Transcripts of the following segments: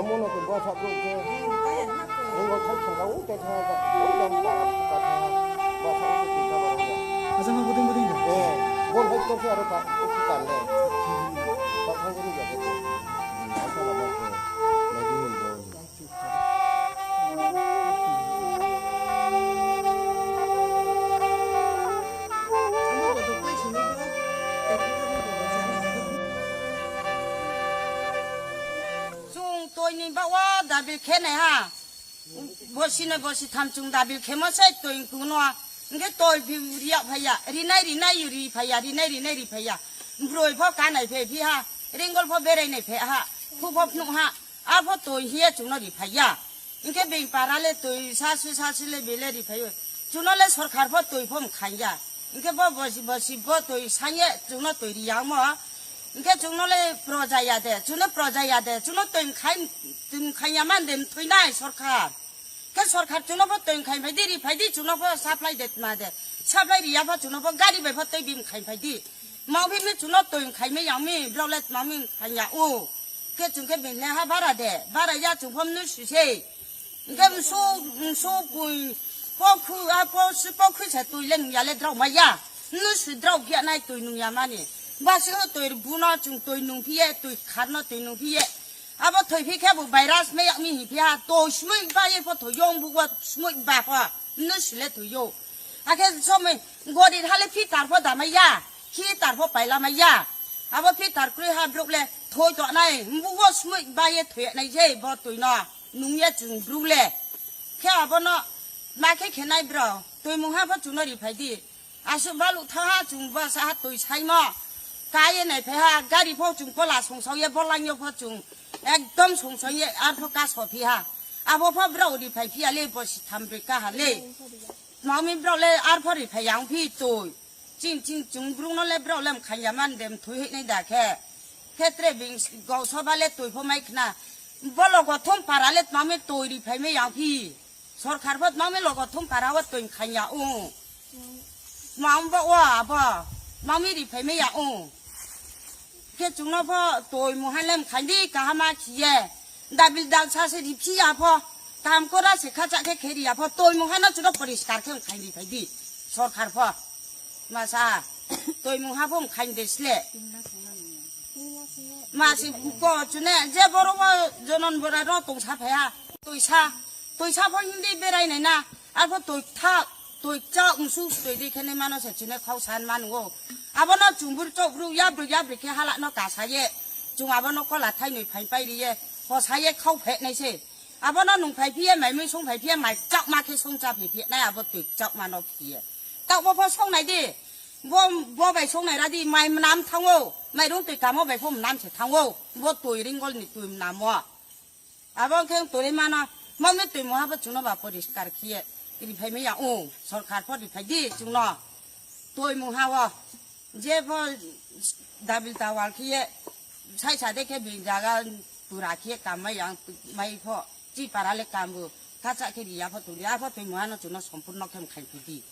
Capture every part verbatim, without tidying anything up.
Mono ke bwsa bwrwi khe. Ringo thai thangka o te thangka, o jam para thangka thangka. Bwsa o te thangka ba rwya. Asa ma buding buding da. Eh, bon hai to khe aro ka, o ki kan de. Ta thang ni ya ke. Asa la ma ke. Nai di ni bo. Chwng toini ba o dabil khe nai ha. Bosi noi bosi tham chwng dabil khe mo se toi kuno. Hwnkhe toi bi riya phaiya. Rinai rinai ri phaiya. Rinai rinai ri phaiya. Broi pho kanai phe phi ha. Ringol pho berai nai phe ha. Khu pho phnuh ha. Apho toi hiya chwngno ri phaiya. Hwnkhe beng para le toi sasu sasu le bele ri phaiyo. Chwngno le sorkar pho toi pho mkhaiya. Hwnkhe bo bosi bosi bo toi sanye chwngno toi riya mo. Hwnkhe chwngno le proja ya de, chwngno proja ya de, chwngno toi mkhai, toi mkhaiya man de mthoinai sorkar. Khe sorkar chwngno pho toi mkhai phai di, ri phai di, chwngno pho supply de tma de. Supply riya pho chwngno pho gari bai pho tei bim khai phai di. Mao bimi chwngno toi mkhai me yang mi, brao le tma mi mkhaiya o. Khe chwng khe bini ha bara de, bara ya chwng pho mnu sui se. Hwnkhe msu, msu pui, pokhu, a po, si pokhu se tui le nungya le drao maya. Mnu sui drao gya nai tui nungya mani. Basi o tui buno chwng tui nung phiye, tui kharno tui nung phiye. Abo thoi phi khe bo virus me yak mi hi phiya, toi smui ba ye pho thoi yong bu wa smui ba pho. Mnu sui le thoi yo. Akhe somoi gori hale phi tar pho da maya, khi tar pho paila maya. Abo phi tar krui ha bruk le thoi to nai, mbu wo smui ba ye thoi nai je bo tui no. Nung ya chwng bru le. Khe abono ma khe khenai bro. Toi mung ha pho chwngno ri phai di. Aswk balu tha ha chwng bwsa ha twi saimo. Ka ye nai phai ha gari pho chwng kola song song ye bolong yo pho chwng ekdom song song ye ar pho ka so phi ha. Abo pho bro ri phai phi ya le bosi tham ri ka ha le. Mami bro le ar pho ri phai yang phi twi. Ching ching chwng brung no le bro le mkhang ya man dem thui hei nai da khe. Khetre bing gau soba le twi pho mai khna. Bolo gothom para le mami twi ri phai me yang phi. Sorkar bo tma mi logo thum para o twi khanya o. Tma bo o abo. Tma mi ri phai me ya o. Khe chwngno pho twi muha lem khandi kahama khiye. Dabil dal sa se ri phi ya pho. Tam kora se khacha khe kheri ya pho. Twi muha no chwngno poriskar khe khandi phai di. Sorkar pho. Masa. Twi muha pho khandi sle. Masi ko chune je boro bo jonon bora ro tong sa phaya. Twi sa, twi sa pho hindi berai nai na. Arpho twi tha, twi cha ungsu twi di khene mano se chine khau san man wo. Abono chumbur chok bru yabri yabri khe hala no ka sa ye. Chung abono kola thai nwi phai pai ri ye. Ho sa ye khau phe nai se. Abono nung phai phi ye mai mui song phai phi ye mai chak ma khe song cha phi phi nai abo twi chak ma no phi ye. Tak bo pho song nai di. Bo, bo bai song nai ra di, mai mwnam thango, mairung twi kamo bai pho mwnam se thango, bo twi ringol ni twi mwnamo. Abo khe twi mano, mami twi muha bo chwngno ba poriskar khiye, ri phai maya o, sorkar pho ri phai di chwngno. Twi muha o, je pho dabil tawal khiye, sai sa de khe bini jaga pura khiye kam mai yang, mai pho, chi para le kam bo, khacha khe ri ya pho twi, ya pho twi muha no chwngno sompurno khe khai phi di.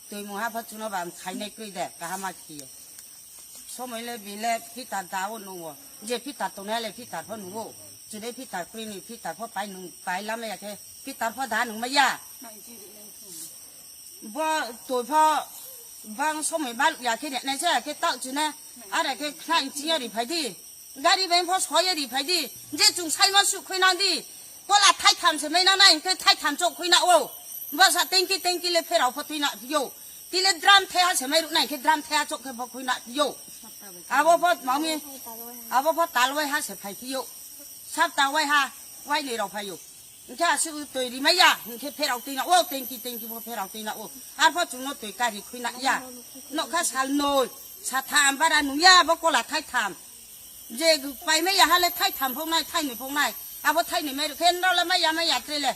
Twi mungha pho chwngno ba khainai kwrwi de, kaham ma khiye. Somoi le bile pitar da o nungo. Je pitar tongnai le pitar pho nungo. Chwdai pitar kwrwi ni pitar pho pai nung, pai lama ya khe pitar pho da nung maya. Bo twi pho bang somoi bal ya khe ne nai sa khe tak chwne. Are khe khnai chiya ri phai di. Gari bai pho soye ri phai di. Je chwng saima su khui nang di. Kola thai tham se mai na nai, hwnkhe thai tham chok khui na o. Bwsa tengki tengki le pherao pho twi na yo. Tile drum thaya se mai ruk nai, hwnkhe drum thaya chok khe pho khui na yo. Abo pho mami, abo pho tal wai ha se phai phi yo. Sap ta wai ha, wai ni rao phai yo. Hwnkhe aswk twi ri mai ya, hwnkhe pherao twi na o, tengki tengki pho pherao twi na o. Ar pho chwngno twi kari khui na ya. Nokha sal noi, sa tham bara nung ya, abo kola thai tham. Je paimai ya hale thai tham phok nai, thai ni phok nai. Abo thai ni mai rok khe nrao le mai ya, mai ya tre le.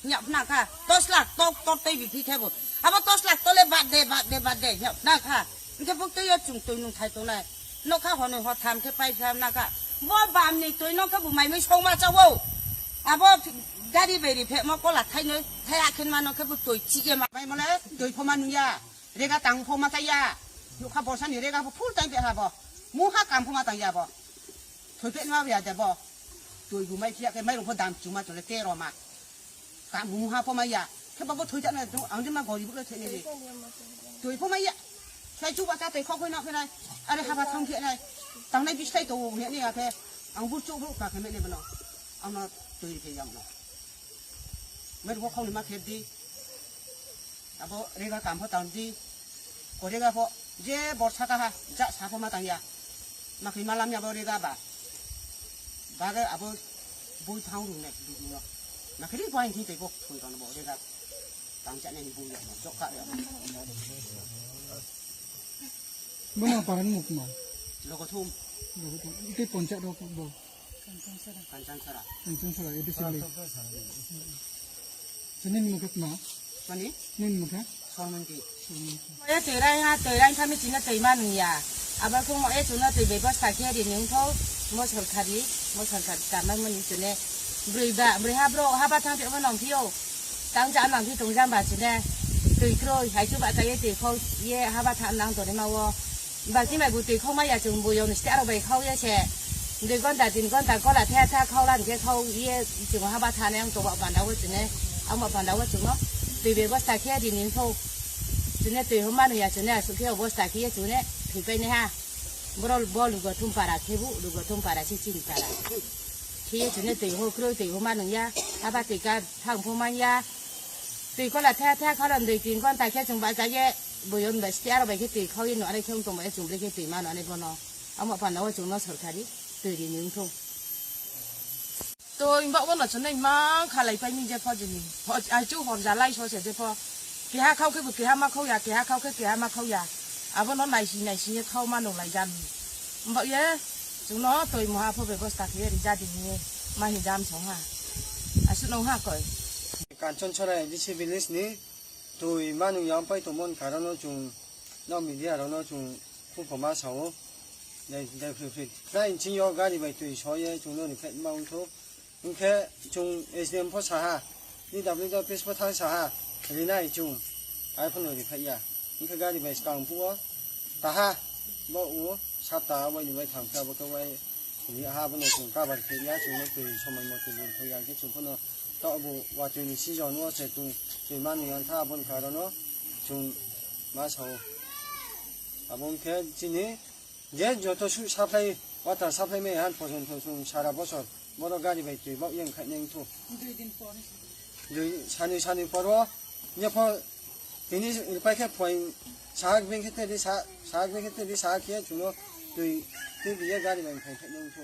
Nya phna kha. Dos lakh tok tok tei bithi khe bo. Abo dos lakh to le bad de, bad de, bad de. Nya phna kha. Hwnkhe buk tei yo chwng twi nung thai tongnai. Nokha hwnwi hor tham khe pai phai na kha. Bo bam ni twi no khe bo mai mai song ma cha o. Abo gari bai ri phe mo kola thai noi, thai akhen ma no khe bo twi chi ye ma. Mai mo le twi pho ma nung ya. Rega tang pho ma cha ya. Nokha borsa ni rega pho full time pe ha bo. Mungha kam pho ma tang ya bo. Thoi pe nwa ya de bo. Twi bu mai phiya khe mairung pho dam chuma tole te roma. Kam bu ha pho maya. Khe babo thoi jana ang jema gori bu le thene le. Twi pho maya. Sai chu ba ka tei khok hoi na phe nai. Are haba thang phe nai. Tang nai bisai to wo ne ya khe. Ang bu chu bu ka khe me ne bano. Ang na twi phe yam no. Mairung pho khau ni ma khe di. Abo rega kam pho tang di. Ko rega pho je borsa kaha ja sa pho ma tang ya. Ma khe ma lam ya bo rega ba. Ba ge abo bui thang rung ne du du no. Ma khe ri pho ang thi tei bo thun kan bo rega. Tang cha ne ni bui ya bo jok ka ya. Bono paran mukma. Logo thum. Logo thum. Ite poncha rok bo. Kanchan Sara. Kanchan Sara A D C le. Sini mukhe ma. Mani? Nin mukhe. Sormanti. Sormanti. Oya terai ha, terai thami china teima nungya. Aba kung mo e chuna tei bebosta khe ri nung tho. Mo sorkari, mo sorkari kamai mani chune. Brui ba, brui ha bro, haba thang te mo nong thio. Tang ja nang thi tong jam ba chine. Tei kroi, hai chu ba ta ye tei khau ye haba thang nang to ni ma wo. Balti mai bo twi khokma ya chwng bo yong site aro bai khok ya se. Dui gonta tin gonta gola the the khok lan khe khok ye chwng haba thane ang tongma panda o chwng ne. Ang ma panda o chwng no twi bebosta khe ri ning kho. Chwng ne twi homa nung ya chwng ne asuk khe obosta khe ye chwng ne thwi pai ne ha. Boro bo lugo thum para khe bu lugo thum para si chini para. Khe ye chwng ne twi ho kroi twi homa nung ya. Haba twi ka thang pho man ya. Twi kola the the khalan dui tin gonta khe chwng ba cha ye buyon bai site aro bai khe twi khau ye no are khe ung tong bai chwng bre khe twi mano ani bono. Amo panda o chwng no sorkari twi ri ni wng thung. Twi ba bono chwng nai mang khalai pai ni je pho jini. Ho-, ai chu hor ja lai so se je pho. Keha khau khe bo keha ma khau ya, keha khau khe keha ma khau ya. Abono naisi naisi ye khau ma nung lai jan. Mba ye chwng no twi moha pho bebosta khe ri ja di ni ma hi jam song ha. Asuk nung ha koi. Kanchan Sara A D C village ni twi manung yang pai tongmani karon no chwng no media rok no chwng khum khoma sao. Dai, dai phri phri. Nai ching yo gari bai twi so ye chwng no rikhet ma wng thok. Hwnkhe chwng S D M pho saha, D W D office pho thang saha, rinai chwng. Ai phano riphai ya. Hwnkhe gari bai skang phuo. Taha, bo o sapta waini bai thang kha, bo khe wai sini ha, bono chwng cover khe ya, chwngno twi somoi mote bun phai ya, khe chwng phano to bo watwi ni season o se chwng twi mani yan tha, aboni karon o chwng ma sao. Abo wngkhe chini je joto su supply, water supply mai han pojonto chwng sara bosor boro gari bai twi bak yang khainai wngthu. Dui din pore. Dui sani sani poro nyepho tini pai khe poi sahak bengkhe tedi sa-, sahak bengkhe tedi sahak khe chwngno twi, twi biya gari bai khai khai nung thu.